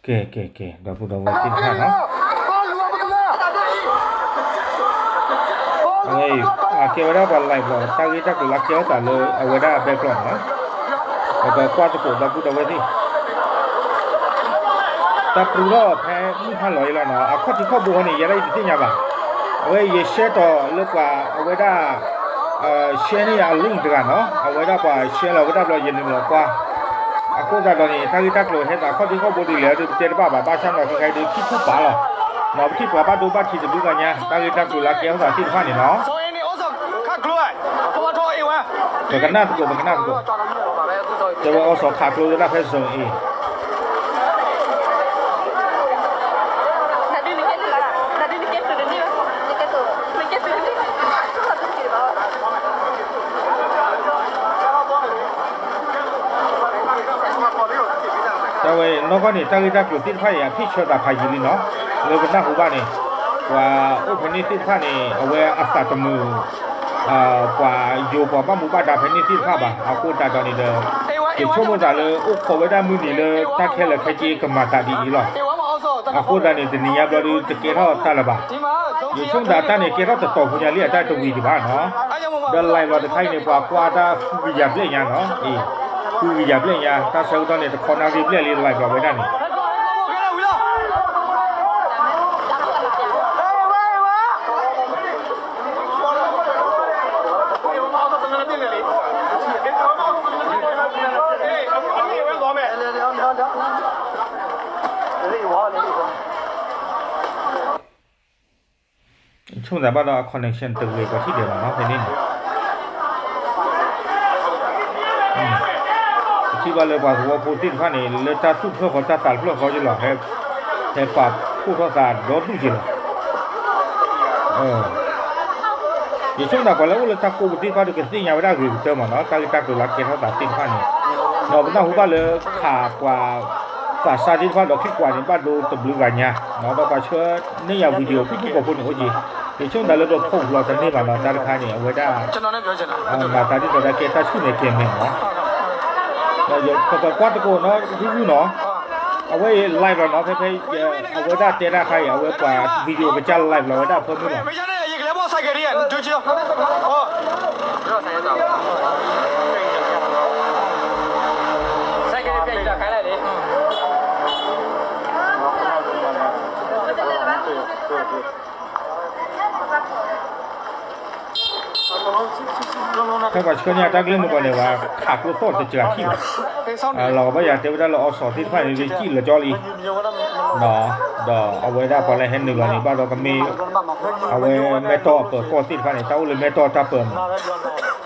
ကဲ ကဲ ကဲ ဒီပုၢ်ဒီဝဲၢ်သ့ၣ်တဖၣ်နီၤ, အဝဲအံၤ အကဲဝဲဒၣ်ပှၤ live လီၤ တၢ်ဂ့ၢ်တၢ်ကျိၤလၢကဲထီၣ်သးလၢအဝဲဒၣ် background နီၤ, ပကကွၢ်သကိးဒီပုၢ်ဒီဝဲၢ်သ့ၣ် တၢ်ပူထီၣ်ဖဲမုၢ်ဟါလီၤအံၤလီၤနီၤ, အခီၣ်ထံးခီၣ်ဘိဃီန့ၣ် ယဲဒၣ်ယတသ့ၣ်ညါဘၣ်, အဝဲယ share တီၤလၢပှၤအဝဲဒၣ် share န့ၢ်ယၤအ link တဂၤနီၤ, အဝဲဒၣ်ပှၤ share လီၤဝဲဒၣ်ဘျီယနုာ်လီၤကွၢ်, အဃိသတးဒီးန့ၣ် တၢ်ဂ့ၢ်တၢ်ကျိၤဟဲသးခီၣ်ထံးခီၣ်ဘိဒ်လဲၣ်ဒီး ပတဲတဘၣ်ဘၣ်, ဘၣ်ဆၣ်နီၤ ခဲခါအံၤဒုး ခံထူၣ်ပာ်လီၤ, နီၤ ပထံၣ်ပှၤဘၣ်ဒိဘၣ်ထံးတဘျုးဂၤညါ တၢ်ဂ့ၢ်တၢ်ကျိၤလၢကဲထီၣ်သးသ့ၣ်တဖၣ်န့ၣ်နီၤ ပကနၣ်သကိး ပကနၣ်သကိး, တဲဝဲအီစီၤခးကျိဝဲဒၣ်ဖဲ zone A တဲဝဲနီၢ်ကီၢ်န့ၣ် တၢ်ဂ့ၢ်တၢ်ကျိၤသ့ၣ်တဖၣ်အံၤ အဖ့ၣ်ဆၢသးဖးယံာ်လံနီၤ, လၢပနၢ်ဟူဘၣ်န့ၣ် ပှၤအိၣ်ဖဲန့ၣ်သ့ၣ်တဖၣ်န့ၣ် အဝဲအသးတမုာ် ပှၤယိၤပှၤဘၣ်မူဘၣ်ဒါဖဲန့ၣ်သ့ၣ်တဖၣ်ဘၣ်. အဃိသတးဒီးန့ၣ်ဒီး ယဆိကမိၣ်သးလၢအိၣ်ခိးဝဲဒၣ်မုၢ်နံၤလၢတၢ်ခဲလၢာ်ခဲဆ့ကမၤသးဒ်အံၤလီၤ. အဃိသတးန့ၣ် တနံၤညါဘျီဒုးတကဲထီၣ်တၢ်လၢၤဘၣ်. ယဆိကမိၣ်သးတၢ်န့ၣ်ကဲထီၣ်တတီၤဖိညါလံ အတၢ်တဝံၤဒံးဘၣ်နီၤ. ဒီး live လီၤတခါအံၤန့ၣ် ပှၤကွၢ်တၢ်ဃုကယၤဘျဲၣ်ညါနီၤ, ဃုကယၤဘျဲၣ်ညါ တၢ်ဆၢကတီၢ်န့ၣ် တခီနၣ်ရံၣ်ဘျဲၣ်လံ live လီၤဝဲဒၣ်န့ၣ် ဆိကမိၣ်သးဘၣ်ဒီးအ connection တဂ့ၤပှၤထံၣ်ဒဲးဘၣ်နီၤ ဖဲန့ၣ်န့ၣ် ပထံၣ်ဘၣ်လၢပှၤသဝီဖိသ့ၣ်တဖၣ်န့ၣ် လၢတၢ်သူၣ်တဖျၢၣ်ဃီတၢ်သးတဖျၢၣ်ဃီက့ၤလီၤ ဟဲပာ်ဖှိၣ်ထီၣ်သးဒီဒူၣ်က့ၤလီၤ. ယဆိကမိၣ်သးပှၤလၢအိၣ်လၢတၢ်ကိးပူၤသ့ၣ်တဖၣ်ဒီးကသ့ၣ်ညါဝဲဒၣ်ဂ့ၤကတၢၢ်မးနီၤ တၢ်ဂ့ၢ်တၢ်ကျိၤလၢကဲထီၣ်သးသ့ၣ်တဖၣ်န့ၣ် ဒီးပနၢ်ဟူဘၣ်လၢခးပှၤသးစၢ်သ့ၣ်တဖၣ်ဒီးချံကွၢ်န့ၣ် ဘၣ်ဒိတဘျုးဂၤညါ ဒီးပှၤဆှၢန့ၢ်ယၤ video ဖုၣ်ဖုၣ်ကိာ်ဖိန့ၣ်အိၣ်က့ၤ ယဆိကမိၣ်သးလၢပဖီၣ်လီၤတန့ၢ်ဘၣ်နီၤ တၢ်တခါန့ၣ် အဝဲဒၣ် မၤသးဒ်သိးဒီးကဲတၢ်ဆူၣ်မဲာ်ကဲၤမဲာ်နီၤ ဒီးပကကွၢ်သကိးနီၤ ဂုၢ်ဂုၢ်နီၤ အဝဲအံၤ live လီၤနီၤ ဖဲဖဲ အဝဲဒၣ်တဲတၢ်ခါအံၤ အဝဲပှၤ video ကစၢ် live လီၤဝဲဒၣ်ဖၢမုၢ်လီၤ. ဖဲပှၤဆှၢန့ၢ်အတၢ်ကလုၢ်မုၢ်ကီၢ်န့ၣ် ပှၤခးကျိသီၣ်တစှၤထံၣ်ဘၣ်, လီၤကဘၣ်ယၤတဲဝဲဒၣ်လၢအီစီၤသ့ၣ်တဖၣ်န့ၣ် စံၣ်လၢကၠီလံ, ဒီးအဝဲဒၣ်ပှၤလၢဟဲနုာ်လီၤန့ၣ် ဘၣ်ဒီးကမ့ၢ် အဝဲမဲၢ်တီၢ်အပၢၤကီၢ်သ့ၣ်တဖၣ်န့ၣ် တၢ်အိၣ်လၢမဲၢ်တီၢ်တၢ်ပၢၤ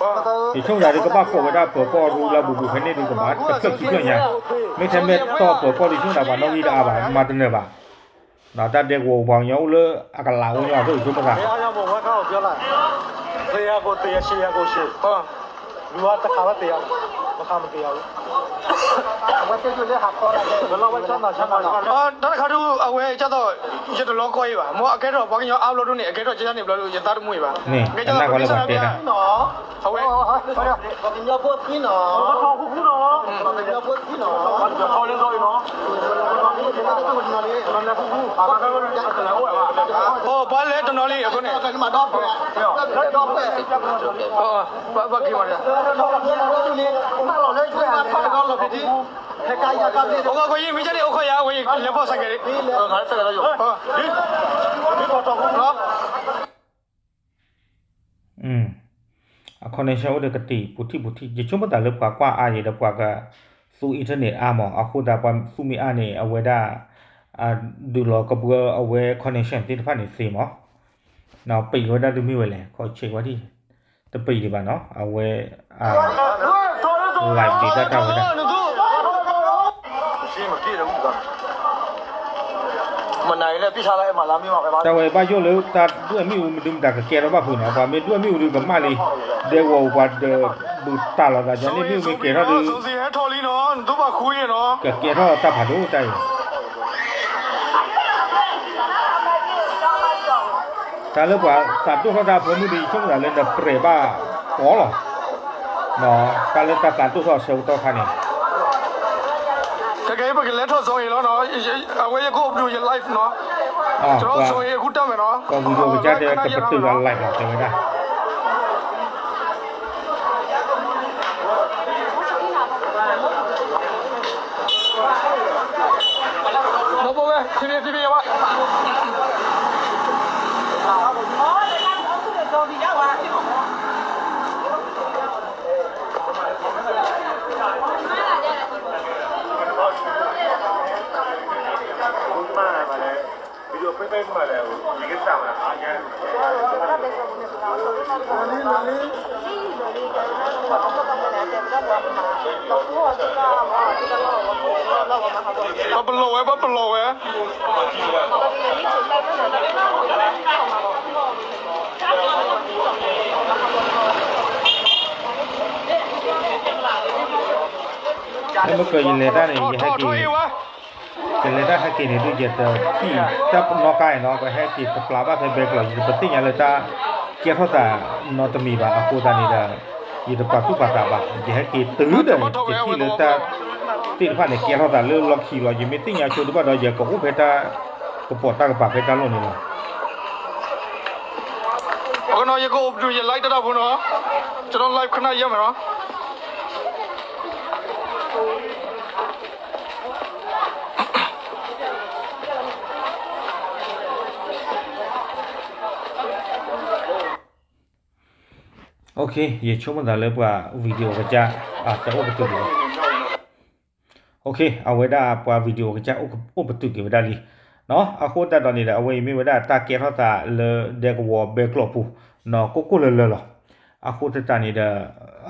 မး, ယဆိကမိၣ်သးဒ်ကဘၣ်ကိးဝဲဒၣ်ပၢၤကီၢ်ရူလၢဘူးဘူးဖဲန့ၣ်ဒုးကဘၣ်တဖျၢၣ်ခံဖျၢၣ်ညါ, မ့ၢ်ထဲမဲၢ်တီၢ်ပၢၤကီၢ်ဒုး ယဆိကမိၣ်သးပှၤနီၣ်ဂံၢ်တအါဘၣ် မၤတနၢၤဘၣ် တၢ်ဒဲကဝီၤပှၤကညီအိၣ်လၢအကလးအိၣ်ညီဘၣ် ယဆိကမိၣ်သး တၢ်တခါဒုး အဝဲကၢ်သိး ယတလီၤကီအံၤဘၣ်, မ့ၢ်အကဲထီၣ်ပှၤကညီအါဘျီဒုးန့ၣ် အကဲထီၣ်ကၠၢန့ၣ်ဘျီဒုး ယသးတမုာ်အံၤဘၣ်, ကဲကၢ်သိး ပှၤကညီအါဘျီဒုးန့ၣ် အဝဲ ပှၤလဲၤတနီၤလံ အဃိန့ၣ် ပှၤက့ၤမး အိၣ်ခိးယံၤ မ့ၢ်ကန့ၣ် အိၣ်ခိးယံၤ လဲၤဖီၣ်စးကဲး အ connection အိၣ်ဒီးကတံာ်ပူၤထံၣ်ပူၤထံၣ် ယဆိကမိၣ်သးလၢပှၤကွၢ်အါယံၤဒီးပှၤကသူ internet အါမး, အဃိသတးပှၤသူမ့ၢ်အါန့ၣ် အဝဲဒၣ် ဒုးလီၤကဘှၢအဝဲ connection သ့ၣ်တဖၣ်န့ၣ်သ့မး, ပံာ်ဝဲဒၣ်ဒုးမ့ၢ်ဝဲလဲၣ် ခီဆဲးဝဲဒၣ် တပံာ်ဒံးဘၣ်နီၤ အဝဲ live ဒံးတၢ်တၢ်ဝဲဒၣ် တၢ်ဝဲဘၣ်ယိၣ်လၢတၢ်ဒွဲၣ်မ့ၣ်အူမနုၤမတၤကကဲထီၣ်ဘၣ်ဖုးနီၤ, ပှၤမ့ၢ်ဒွဲၣ်မ့ၣ်အူဒုးကမၣ်လံ, ဒဲကဝီၤပူၤပှၤဒၢးဘုးတၢ်လီၤသး ဒွဲၣ်မ့ၣ်အူမ့ၢ်ကဲထီၣ်ဒုး ကကဲထီၣ်တၢ်ဖးဒိၣ်တၢ်အံၤ တၢ်လၢပှၤသးဒိၣ်ထီၣ်တၢ်အဖၢမုၢ်ဒီး ယဆိကမိၣ်သးလၢနပြဲးဘၣ်ကီးလီၤ. တၢ်လၢတၢ်သးဒိၣ်ထီᣣ်အဆၢကတီၢ်ခါန့ၣ် ကဲ ပကလဲၤထီၣ်စီၤအ့ၤလီၤနီၤ, အဝဲယကအိၣ်ပဒုးယ live နီၤ, ကၠီစီၤအ့ၤအဃုတၢ်မဲာ်နီၤ, ပှၤ video ကစၢ်တဲတပတုာ်အ live နီၤ တဲဝဲဒၣ် ဒီပုၢ်ဝဲၢ် ဖြည်းဖြည်း ဖြည်းဖြည်း ပပလီၢ်ဝဲ ပပလီၢ်ဝဲ လၢမုၢ်ကၢၤ ယလဲၤတၢ်န့ၣ် ယဟဲက့ၤ ယလဲၤတၢ်ဟဲက့ၤန့ၣ်ဒုး ယတထံၣ်တၢ်နီၣ်ကါအံၤနီၤ, ပဟဲက့ၤတပျၢ်ဘၣ်ဖဲဘဲကျိး ယတပသ့ၣ်ညါလၢတၢ်ကဲထီၣ်သးနီတမံၤဘၣ်. အဃိသတးန့ၣ်ဒီး ယတပာ်သူၣ်ပာ်သးဘၣ်, ယဟဲက့ၤတုၤဒီး ယထံၣ်လၢတၢ်သ့ၣ်တဖၣ်န့ၣ် ကဲထီၣ်သးလၢလီၢ်ခံလီၤ. ယမ့ၢ်သ့ၣ်ညါဆိဒံးဘၣ်ဒီး ယကအိၣ်ဖဲတၢ်ကပိာ်တၢ်ကပၤဖဲတၢ်လီၢ်န့ၣ်လီၤ. အဃိနီၤ ယကအိၣ်ပဒုးယ live တၢ်တၢ်ဖိနီၤ, ကျွန်တော် live ခဏရပ်မယ်နော်. Okay, ယဆိကမိၣ်သးလၢပှၤ video ကစၢ် တအိၣ်ပတုာ်က့ၤဘၣ်. Okay, အဝဲဒၣ်ပှၤ video ကစၢ်အိၣ်ပတုာ်က့ၤဝဲဒၣ်လံ. အဃိသတးဒီးန့ၣ်ဒီး အဝဲအံၤမ့ၢ်ဝဲဒၣ်တၢ်ကဲထီၣ်သးလၢဒဲကဝီၤဘဲကျိးပူၤ ကိၢ်ကိၢ်လၢၤလၢၤလီၤ. အဃိသတးန့ၣ်ဒီး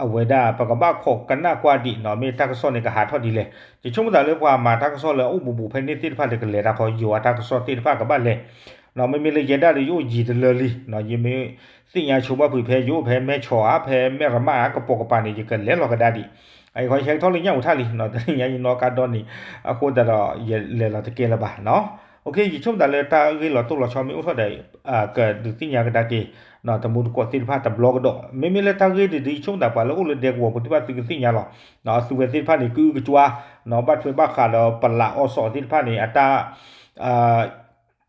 အဝဲဒၣ်ပကဘၣ်ခိးကနၣ်ကွၢ်ဒံးနီၤ, မ့ၢ်တၢ်ကစီၣ်န့ၣ်ကဟးထီၣ်ဒ်လဲၣ်. ယဆိကမိၣ်သးလၢပှၤမၤတၢ်ကစီၣ်လၢအအိၣ်ဘူးဘူးဖဲန့ၣ်သ့ၣ်တဖၣ်ဒီး ကလဲၤတၢ်ခီ ယိၤအတၢ်ကစီၣ်သ့ၣ်တဖၣ်ကဘၣ်လဲၤ မ့မ့ၢ်လၢယဲဒၣ်ဒီး ယအိၣ်ယံၤတလၢလံ, ယမ့ၢ်သ့ၣ်ညါဆိဘၣ်ဖုးဖဲ ယအိၣ်ဖဲမဲၢ်ဆီးဧါ, ဖဲမဲၢ်ရမၣ်ဧါ, ကပိာ်ကပၤန့ၣ် ယကလဲၤလီၤကဒါဒံး. အံၤခီယဟဲကထီၣ်လၢညၣ်အူထၣ်လံ, တနံၤညါယနီၣ်ကါဒီန့ၣ်, အဃိသတးဒီး ယလဲၤလီၤတကဲလၢၤဘၣ်. Okay, ယဆိကမိၣ်သးလၢတၢ်ဂ့ၢ်လီၤတိၢ်လီၤဆီမ့ၢ်အိၣ်ထီၣ်ဒီး ကဒုးသ့ၣ်ညါကဒါက့ၤ တမူတကိးသ့ၣ်တဖၣ်တဘျီကဒီး. မ့မ့ၢ်လၢတၢ်ဂ့ၢ်ဒ်အံၤ ယဆိကမိၣ်သးပှၤလၢအိၣ်လၢဒဲကဝီၤပူၤသ့ၣ်တဖၣ်သုကသ့ၣ်ညါလီၤ. အသုဝဲသ့ၣ်တဖၣ်န့ၣ် ကအုကကွါ, ဘၣ်ထွဲဘၣ်ဃးဒီးပလးအီစီၣ်သ့ၣ်တဖၣ်န့ၣ် အတၢ်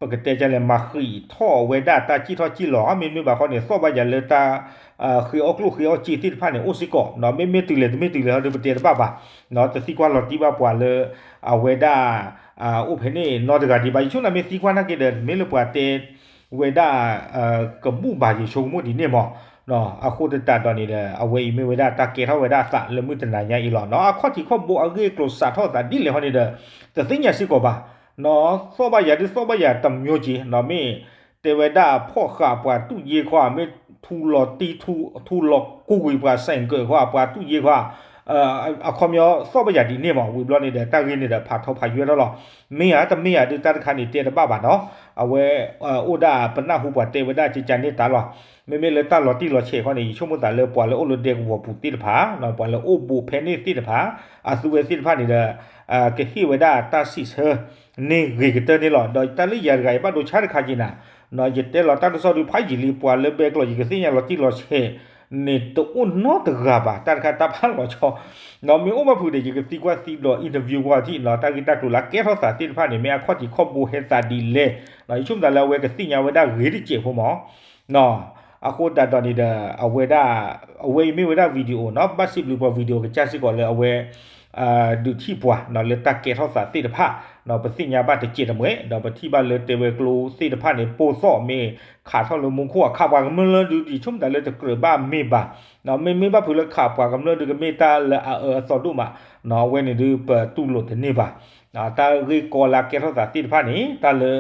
ပကတဲဒ်လဲၣ် မၤဃံးထီၣ်ဝဲဒၣ်တၢ်စံၣ်ထီၣ်စံၣ်လီၤ, မ့မ့ၢ်ဘၣ်ခီန့ၣ် သီၣ်ဘၣ်ယၤလၢတၢ် ဃ့အီၣ်ကျိၣ်ဃ့အီၣ်စ့သ့ၣ်တဖၣ်န့ၣ် အိၣ်စ့ၢ်ကီး, မ့မ့ၢ်တုၤလဲၣ်တမ့ၢ်တုၤလဲၣ်ဟီဒီး ပတဲတဘၣ်ဘၣ်, တသံကွၢ်လီၤတံၢ်ဘၣ်ပှၤလၢ အဝဲဒၣ် အိၣ်ဖဲန့ၣ်နီတဂၤဒံးဘၣ်. ယဆိကမိၣ်မ့ၢ်သံကွၢ်နာ်က့ဒီး မ့ၢ်လၢပှၤတဲဝဲဒၣ် ကဘူၣ်ဘၣ်ယဆိကမိၣ်ဒ်န့ၣ်မး. အဃိသတးဒီးန့ၣ်ဒီး အဝဲအံၤမ့ၢ်ဝဲဒၣ်တၢ်ကဲထီၣ်ဝဲဒၣ်အသးလၢမုၢ်တနၤညါအံၤလီၤ. အခီၣ်ထံးခီၣ်ဘိအဂ့ၢ်အကျိၤစးထီၣ်သးဒ်လဲၣ်ဟီန့ၣ်ဒီး တသ့ၣ်ညါစ့ၢ်ကီးဘၣ်. သီၣ်ဘၣ်ယၤဒုးသီၣ်ဘၣ်ယၤတမျိုးက့ၤ, မ့ၢ်တဲဝဲဒၣ်ဖီၣ်ဃာ်ပှၤတူၢ်ယ့ၢ်ခွါ, မ့ၢ်ထူလီၤတံၢ် ထူလီၤကူဝံၤပှၤစဲးကၢးခွါ ပှၤတူၢ်ယ့ၢ်ခွါ အခီပညီသီၣ်ဘၣ်ယၤဒ်န့ၣ်မး. ဝံၤဘျီန့ၣ်ဒီး တၢ်ဂ့ၢ်န့ၣ်ဒီး ဖးထီဖးယွဲထီၣ်လီၤ. မ့ၢ်ဧါတမ့ၢ်ဧါဒုး တၢ်တခါန့ၣ်တဲတဘၣ်ဘၣ်နီၤ. အဝဲ အိၣ်ဒၣ်ပနၢ်ဟူပှၤတဲဝဲဒၣ်ကကန့ၢ်တၢ်လီၤ. မ့မ့ၢ်လၢတၢ်လီၤတံၢ်လီၤဆဲးခီန့ၣ် ယဆိကမိၣ်သးလၢပှၤလၢအိၣ်လၢဒဲကဝီၤပူၤသ့ၣ်တဖၣ်, ပှၤလၢအိၣ်ဘူးဖဲန့ၣ်သ့ၣ်တဖၣ်, အသုဝဲသ့ၣ်တဖၣ်န့ၣ်ဒီး ကဟ့ၣ်ဝဲဒၣ်တၢ်စံးဆၢန့ၣ်ဂ့ၤကတၢၢ်န့ၣ်လီၤ. ဒီးတၢ်လၢယၤတဂၤအံၤဘၣ်ဒိဆါတခါက့ၤနၤ, ယတဲလီၤတၢ်ကစီၣ်ဒုးဖးယံာ်လံ, ပှၤလၢဘဲကျိး ယကသ့ၣ်ညါလီၤတံၢ်လီၤဆဲးန့ၣ် တအိၣ်နီတဂၤဘၣ်. တၢ်တခါတၢ်ဖးလီၤဆီ မ့ၢ်အိၣ်ဘၣ်ဖုးဒီး ယကသံကွၢ်သံဘျီ interview ကွၢ်ထံၣ်နီၤ, တၢ်ဂ့ၢ်တၢ်ကျိၤလၢအကဲထီၣ်သးသ့ၣ်တဖၣ်န့ၣ် မ့ၢ်အခီၣ်ထံးခီၣ်ဘိဟဲသးဒ်လဲၣ်. ယဆိကမိၣ်သးလၢအဝဲကသ့ၣ်ညါဝဲဒၣ်ဂ့ၤတစဲးဖိမး. အဃိသတးဒီးန့ၣ်ဒီး အဝဲဒၣ် အဝဲအံၤမ့ၢ်ဝဲဒၣ် video နီၤ, ဘၣ်စံးဘျုးပှၤ video ကစၢ်စ့ၢ်ကီးလၢအဝဲ ဒုးထံၣ်ပှၤလၢတၢ်ကဲထီၣ်သးသ့ၣ်တဖၣ်, ပသ့ၣ်ညါဘၣ်တစဲးတမှဲး, ဒီးပထံၣ်ဘၣ်လၢတဲဝဲကျိသ့ၣ်တဖၣ်န့ၣ် ပိၢ်သီၣ်မ့ၢ်ခးထီၣ်လၢမူခိၣ်အခးပှၤကမျၢၢ်လၢဒုး ယဆိကမိၣ်သးလၢတကြၢးဘၣ်မ့ၢ်ဘၣ်, မ့မ့ၢ်ဘၣ်ဖုးလၢခးပှၤကမျၢၢ်ဒုးကမ့ၢ်တၢ်လၢအအၢအသီဒိၣ်မး, အဝဲန့ၣ်ဒုးပတူၢ်လိာ်တန့ၢ်ဘၣ်. တၢ်ဂ့ၢ်ကီလၢအကဲထီၣ်သးသ့ၣ်တဖၣ်န့ၣ် တၢ်လၢ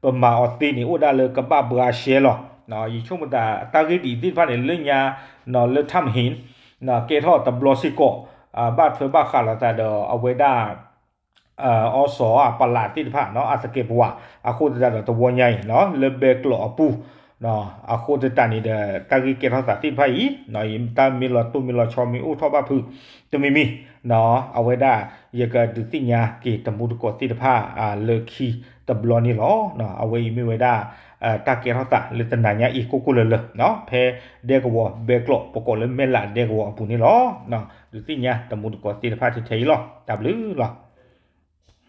ပမၤအီၤသ့န့ၣ် အိၣ်ဒၣ်လၢကဘၣ်ဘှါရှဲလီၤ. ယဆိကမိၣ်သးတၢ်ဂ့ၢ်ဒ်အံၤသ့ၣ်တဖၣ်န့ၣ် လၢညါ လၢထၢ်မဟ့ၣ် ကဲထီၣ်တဘျီစ့ၢ်ကီး, ဘၣ်ထွဲဘၣ်ဃးလိာ်သးဒီးအဝဲဒၣ် အီစီၣ်အပလးသ့ၣ်တဖၣ် အသကဲးပဝး, အဃိသတးဒီးတဝီညါအံၤ လၢဘဲကျိးအပူၤ, အဃိသတးန့ၣ်ဒီး တၢ်ဂ့ၢ်ကဲထီၣ်သးသ့ၣ်တဖၣ်အံၤ တၢ်မ့ၢ်လီၤတိၢ်မ့ၢ်လီၤဆီမ့ၢ်အိၣ်ထီၣ်ဘၣ်ဖုး တမံၤမံၤ အဝဲဒၣ် ယကဒုးသ့ၣ်ညါက့ၤတမူတကိးသ့ၣ်တဖၣ် လၢခံတဘျီန့ၣ်လီၤ. အဝဲအံၤမ့ၢ်ဝဲဒၣ် တၢ်ကဲထီၣ်သးလၢတနၤညါအံၤ ကိၢ်ကိၢ်လၢၤလၢၤ ဖဲဒဲကဝီၤဘဲကျိး ပကိးလၢမဲၢ်လးဒဲကဝီၤအပူၤန့ၣ်လီၤ. ဒုးသ့ၣ်ညါတမူတကိးသ့ၣ်တဖၣ်ထဲထဲအံၤလီၤ. တၢ်ဘျုးလီၤ.